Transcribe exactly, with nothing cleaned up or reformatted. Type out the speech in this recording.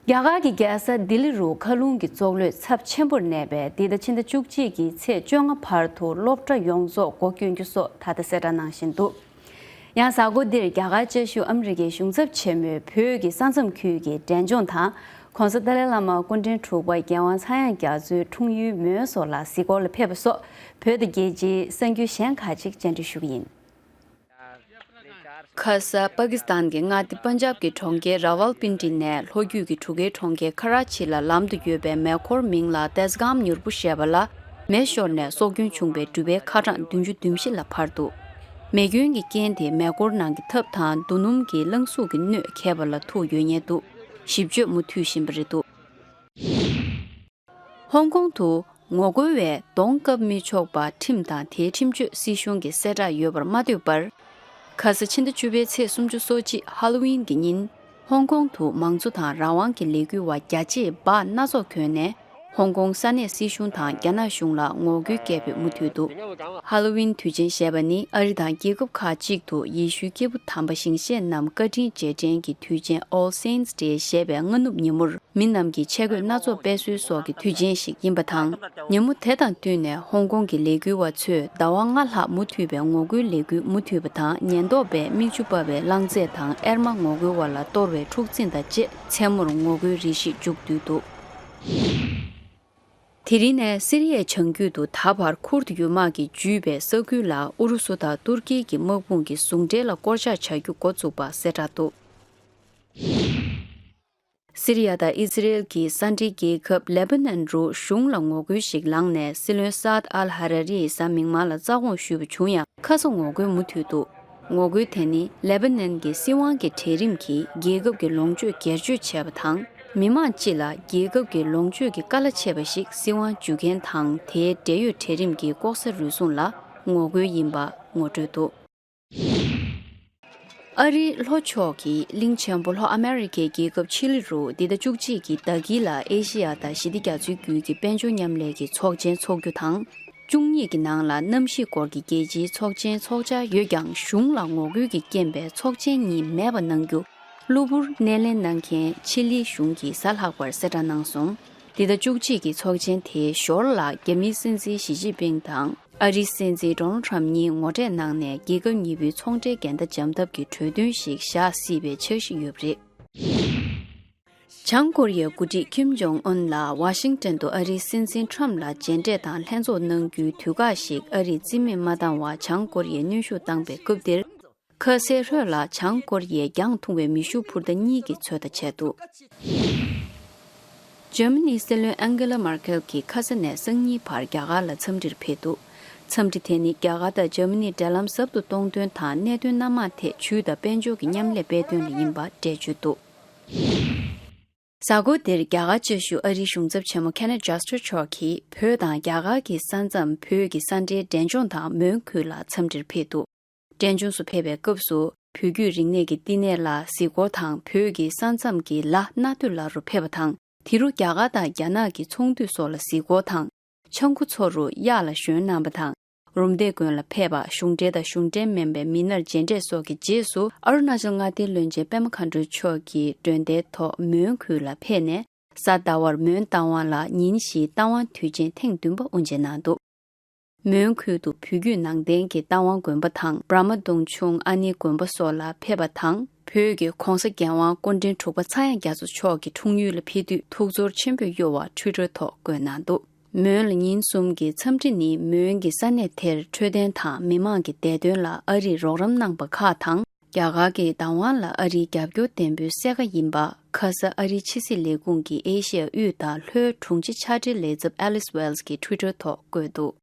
རྒྱ་གར་གྱི་རྒྱལ་ས་ལྡི་ལི་རུ་མཁའ་རླུང་གི་བཙོག་འགྲོས་ཚབས་ཆེན་པོར་གནས་པས། འདི་ཟླ་ཕྱི་ཟླ་བཅུ་གཅིག་གི་ཚེས་བཅོ་ལྔ་བར་དུ་སློབ་གྲྭ་ཡོངས་རྫོགས་སྒོ་སྐྱོན་རྒྱུ་སོགས་ད་ལྟ་གསལ་བསྒྲགས་གནང་བཞིན་འདུག་ཡང་གཟའ་འཁོར་འདིར་རྒྱ་གར་བཅའ་བཞུགས་ཨ་མི་རི་ཀའི་གཞུང་ཚབ་ཆེན་མོས་བོད་ཀྱི་ས་མཚམས་ཁུལ་གྱི་འབྲས་ལྗོངས་དང་། ྋགོང་ས་ཏཱ་ལའི་བླ་མ་སྐུ་ཕྲེང་དྲུག་པ་རྒྱལ་དབང་ཚངས་དབྱངས་རྒྱ་མཚོའི་འཁྲུངས་ཡུལ་མོན་སོགས་ལ་གཟིགས་སྐོར་ལ་ཕེབས་པ་སོགས། བོད་དང་རྒྱལ་སྤྱིའི་གསར་འགྱུར་གཞན་ཁག་ཅིག་བཅར་འདྲི་ཞུ་གི་ཡིན། ཁ་ས་པ་ཀི་སི་ཐན་གྱི་མངའ་སྡེ་པན་ཇབ་ཀྱི་གྲོང་ཁྱེར་ར་ཝལ་པིན་ཏི་ནས་ལྷོ་རྒྱུད་ཀྱི་གྲུ་ཁའི་གྲོང་ཁྱེར་ཁ་ར་ཆི་ལ་ལམ་དུ་ཡོད་པའི་མེ་འཁོར་མིང་ལ་ཏེས་གམ་མྱུར་པོ་ཞེས་པ་ལ། མེ་ཤོར་ནས་སྲོག་སྐྱོན་བྱུང་བའི་གྲུ་པའི་ཁ་གྲངས་བདུན་ཅུ་དོན་བཞི་ལ་འཕར་འདུག་མེ་སྐྱོན་གྱི་རྐྱེན་དེ་མེ་འཁོར་ནང་གི་ཐབ་དང་རྡོ་སྣུམ་གྱི་རླངས་གཟུགས་ཀྱི་སྣོད་ཁེལ་བ་ལ་ཐུག་ཡོད་ངེས་འདུག་ཞིབ་དཔྱོད་མུ་མཐུད་བཞིན་པ་རེད་འདུག་ཧོང་ཀོང་དུ་ངོ་རྒོལ་བས་གདོང་བཀབ་མི་ཆོག་པ་ཁྲིམས་དང་དེའི་ཁྲིམས་གཅོད་སྲིད་གཞུང་གི་གསལ་བསྒྲགས་ཡོད་པར་མ་ལྟོས་པར། ཁ་ས་ཕྱི་ཟླ་བཅུ་པའི་ཚེས་སུམ་ཅུ་སོ་གཅིག་ཧ་ལོ་ཝིན་གྱི་ཉིན། ཧོང་ཀོང་དུ་མང་གཙོ་དང་རང་དབང་གི་ལས་འགུལ་བ་རྒྱ་ཆེའི་འབག་སྣ་ཚོགས་གྱོན་ནས། ཧོང་ཀོང་ས་གནས་སྲིད་གཞུང་དང་རྒྱ་ནག་གཞུང་ལ་ངོ་རྒོལ་སྐད་འབོད་མུ་མཐུད་འདུག་ཧ་ལོ་ཝིན་དུས་ཆེན་ཞེས་པ་ནི་ཨ་རི་དང་རྒྱལ་ཁབ་ཁག་ཅིག་ཏུ་ཡེ་ཤུའི་སྐྱེས་བུ་དམ་པ་ཞིང་གཤེགས་རྣམས་བཀའ་དྲིན་རྗེས་དྲན་གྱི་དུས་ཆེན་All Saints Day ཞེས་པའི་སྔ་ནུབ་ཉིན་མོར་མི་རྣམས་ཀྱིས་ཆས་གོས་སྣ་ཚོགས་སྤེལ་སྲོལ་སོགས་ཀྱི་དུས་ཆེན་ཞིག་ཡིན་པ་དང་། ཉིན་མོ་དེ་དང་བསྟུན་ནས་ཧོང་ཀོང་གི་ལས་འགུལ་བ་ཚོས་ཟླ་བ་ལྔ་ལྷག་མུ་མཐུད་པའི་ངོ་རྒོལ་ལས་འགུལ་མུ་མཐུད་པ་དང་། ཉེན་རྟོག་པས་མིག་ཆུ་ཕབ་པའི་རླངས་རྫས་དང་ཨེར་མ་ངོ་རྒོལ་བ་ལ་གཏོར་བའི་འཁྲུག་འཛིང་དང་བཅས། མཚན་མོར་ངོ་རྒོལ་རེ་ཞིག་མཇུག་བསྡུས་འདུག་དེ་རིང་ནས་སི་རི་ཡའི་བྱང་རྒྱུད་དུ་ད་བར་ཁུར་དུ་ཡུལ་དམག་གིས་འཇུས་པའི་ས་ཁུལ་ལ་ཨུ་རུ་སུ་དང་ཏུར་ཀི་གི་དམག་དཔུང་གི་ཟུང་འབྲེལ་ལ་སྐོར་ཞག་བྱ་རྒྱུ་འགོ་བཙུགས་པ་གསལ་བསྒྲགས་འདུག་སི་རི་ཡ་དང་ཨི་ཟི་རེལ་གྱི་ས་འབྲེལ་རྒྱལ་ཁབ་ལེ་པ་ནན་རུ་གཞུང་ལ་ངོ་རྒོལ་ཞིག་ལངས་ནས། སྲིད་བློན་སཱད་ཨལ་ཧ་ར་རིས་གཟའ་མིག་དམར་ལ་རྩ་དགོངས་ཞུས་པ་བྱུང་ཡང་། ཁ་ས་ངོ་རྒོལ་མུ་མཐུད་འདུག་ངོ་རྒོལ་དེ་ནི་ལེ་པ་ནན་གྱི་སྲིད་དབང་གི་གྲལ་རིམ་གྱིས་རྒྱལ་ཁབ་ཀྱི་ལོངས་སྤྱོད་སྒེར་གཅོད་བྱས་པ་དང་། མི་མང་སྤྱི་ལ་རྒྱལ་ཁབ་ཀྱི་ལོངས་སྤྱོད་ཀྱི་ཀ་ལ་ཆད་པ་ཞིག་སྲིད་དབང་འཇུ་མཁན་དང་དེའི་འབྲེལ་ཡོད་གྲལ་རིམ་གྱི་ལྐོག་ཟ་རུལ་སུངས་ལ་ངོ་རྒོལ་ཡིན་པ་ངོ་སྤྲོད་འདུག་ཨ་རིའི་ལྷོ་ཕྱོགས་ཀྱི་གླིང་ཆེན་པོ་ལྷོ་ཨ་མེ་རི་ཁའི་རྒྱལ་ཁབ་ཆི་ལི་རུ་འདི་ཟླ་བཅུ་གཅིག་གི་ཟླ་དཀྱིལ་ལ་ཨེ་ཤེ་ཡ་དང་ཞི་བདེ་རྒྱ་མཚོའི་རྒྱུད་ཀྱི་དཔལ་འབྱོར་མཉམ་ལས་ཀྱི་ཚོགས་ཆེན་འཚོགས་རྒྱུ་དང་། བཅུ་གཉིས་ཀྱི་ནང་ལ་གནམ་གཤིས་སྐོར་གྱི་རྒྱལ་སྤྱིའི་ཚོགས་ཆེན་འཚོགས་འཆར་ཡོད་ཀྱང་། གཞུང་ལ་ངོ་རྒོལ་གྱི་རྐྱེན་པས་ཚོགས་ཆེན་གཉིས་མེད་པ་གནང་རྒྱུ། གློ་བུར་སྣེ་ལེན་གནང་མཁན་ཆི་ལིའི་གཞུང་གིས་གཟའ་ལྷག་པར་གསལ་བསྒྲགས་གནང་སོང་། འདི་ཟླ་བཅུ་གཅིག་གི་ཚོགས་ཆེན་དེའི་ཞོར་ལ་རྒྱ་མིའི་སྲིད་འཛིན་ཞི་ཅིན་ཕིང་དང་ཨ་རིའི་སྲིད་འཛིན་ཌོ་ནལ་ཊམ་གཉིས་ངོ་འཕྲད་གནང་ནས། རྒྱལ་ཁབ་གཉིས་པོའི་ཚོང་འབྲེལ་འགལ་ཟླ་འཇམ་ཐབས་ཀྱི་གྲོས་མཐུན་ཞིག་བཞག་སྲིད་པའི་འཆར་གཞི་ཡོད་པ་རེད། བྱང་ཀོ་རི་ཡའི་འགོ་ཁྲིད་ཀིམ་ཇོང་ཨུན་ལ་ཝ་ཤིང་ཏོན་དུ་ཨ་རིའི་སྲིད་འཛིན་ཁྲམ་ལ་མཇལ་འཕྲད་དང་ལྷན་ཚོགས་གནང་རྒྱུའི་དུས་བཀག་ཞིག་ཨ་རིས་རྩིས་མེད་མ་བཏང་བར་བྱང་ཀོ་རི་ཡས་གནོན་ཤུགས་བཏང་པའི་སྐབས་འདིར། ཁ་སའི་ཧྲོས་ལ་བྱང་ཀོ་རི་ཡས་རྒྱང་ཐུང་བའི་མེ་ཤུགས་འཕུར་མདའ་གཉིས་ཀྱིས་ཚོད་ལྟ་བྱས་འདུག་འཇར་མ་ནིའི་སྲིད་བློན་ཨན་གེ་ལ་མར་ཁེལ་གྱིས་ཁ་ས་ནས་སང་ཉིན་བར་རྒྱ་གར་ལ་འཚམས་འདྲིར་ཕེབས་འདུག་འཚམས་འདྲི་དེ་ནི་རྒྱ་གར་དང་འཇར་མ་ནི་འབྲེལ་ལམ་ཟབ་ཏུ་གཏོང་དོན་དང་། གནད་དོན་སྣ་མང་ཐད་ཇུས་དང་དཔལ་འབྱོར་གྱི་མཉམ་ལས་སྤེལ་དོན་ལ་ཡིན་པ་འགྲེལ་བརྗོད་འདུག་གཟའ་འཁོར་འདིར་རྒྱ་གར་བཅའ་བཞུགས་ཨ་རིའི་གཞུང་ཚབ་ཆེན་མོ་ཁེ་ནེཐ་ཇཱ་སི་ཊར་མཆོག་གིས་བོད་དང་རྒྱ་གར་གྱི་ས་མཚམས་བོད་ཀྱི་ས་འབྲེལ་འབྲས་ལྗོངས་དང་མོན་ཁུལ་ལ་འཚམས་འདྲིར་ཕེབས་འདུག་འབྲས་ལྗོངས་སུ་ཕེབས་པའི་སྐབས་སུ། བོད་བརྒྱུད་རིག་གནས་ཀྱི་བསྟི་གནས་ལ་གཟིགས་སྐོར་དང་། བོད་ཀྱི་ས་མཚམས་ཀྱི་ལ་སྣ་སྟོད་ལ་རུ་ཕེབས་པ་དང་། དེ་རུ་རྒྱ་གར་དང་རྒྱ་ནག་གི་ཚོང་འདུས་སོགས་ལ་གཟིགས་སྐོར་དང་། ཆང་ཁུ་མཚོ་རུ་གཡག་ལ་ཞོན་གནང་བ་དང་། རུམ་བཏེག་དགོན་ལ་ཕེབས་པ། གཞུང་འབྲེལ་དང་གཞུང་འབྲེལ་མིན་པའི་མི་སྣར་མཇལ་འཕྲད་སོགས་ཀྱི་རྗེས་སུ། ཨ་རུ་ན་ཅལ་མངའ་སྡེའི་བློན་ཆེན་པད་མ་མཁའ་འགྲོ་མཆོག་གིས་མགྲོན་བརྡའི་ཐོག་མོན་ཁུལ་ལ་ཕེབས་ནས། གཟའ་ཟླ་བར་མོན་རྟ་དབང་ལ་ཉིན་བཞིའི་རྟ་དབང་དུས་ཆེན་ཐེངས་བདུན་པ་དབུ་འབྱེད་གནང་འདུག་མོན་ཁུལ་དུ་བོད་བརྒྱུད་ནང་བསྟན་གྱི་རྟ་དབང་དགོན་པ་དང་། བྲ་མ་སྟོང་ཆུང་ཨ་ནེ་དགོན་པ་སོགས་ལ་ཕེབས་པ་དང་། བོད་ཀྱི་ྋགོང་ས་ྋརྒྱལ་དབང་སྐུ་ཕྲེང་དྲུག་པ་ཚངས་དབྱངས་རྒྱ་མཚོ་མཆོག་གི་འཁྲུངས་ཡུལ་ལ་ཕེབས་དུས་ཐུགས་ཚོར་ཆེན་པོས་གཡོ་བ་ཊུའི་ཊར་ཐོག་བཀོད་གནང་འདུག་མོན་ལ་ཉིན་གསུམ་གྱི་འཚམས་འདྲི་ནི། མོན་གྱི་ས་གནས་དེར་འཕྲོད་བསྟེན་དང་མི་མང་གི་བདེ་དོན་ལ་ཨ་རིས་རོགས་རམ་གནང་པ་ཁག་དང་། རྒྱ་གར་གྱི་བདག་དབང་ལ་ཨ་རིའི་རྒྱབ་སྐྱོར་བརྟན་པོའི་གསལ་ཁ་ཡིན་པ། ཁ་ས་ཨ་རིའི་ཕྱི་སྲིད་ལས་ཁུངས་ཀྱི་ཨེ་ཤི་ཡ་དབུས་དང་ལྷོའི་དྲུང་ཆེ་ཕྱག་སྦྲེལ་ལས་ཚབ་ཨེ་ལིས་ཝེལ་སི་གིས་ཊུའི་ཊར་ཐོག་བཀོད་འདུག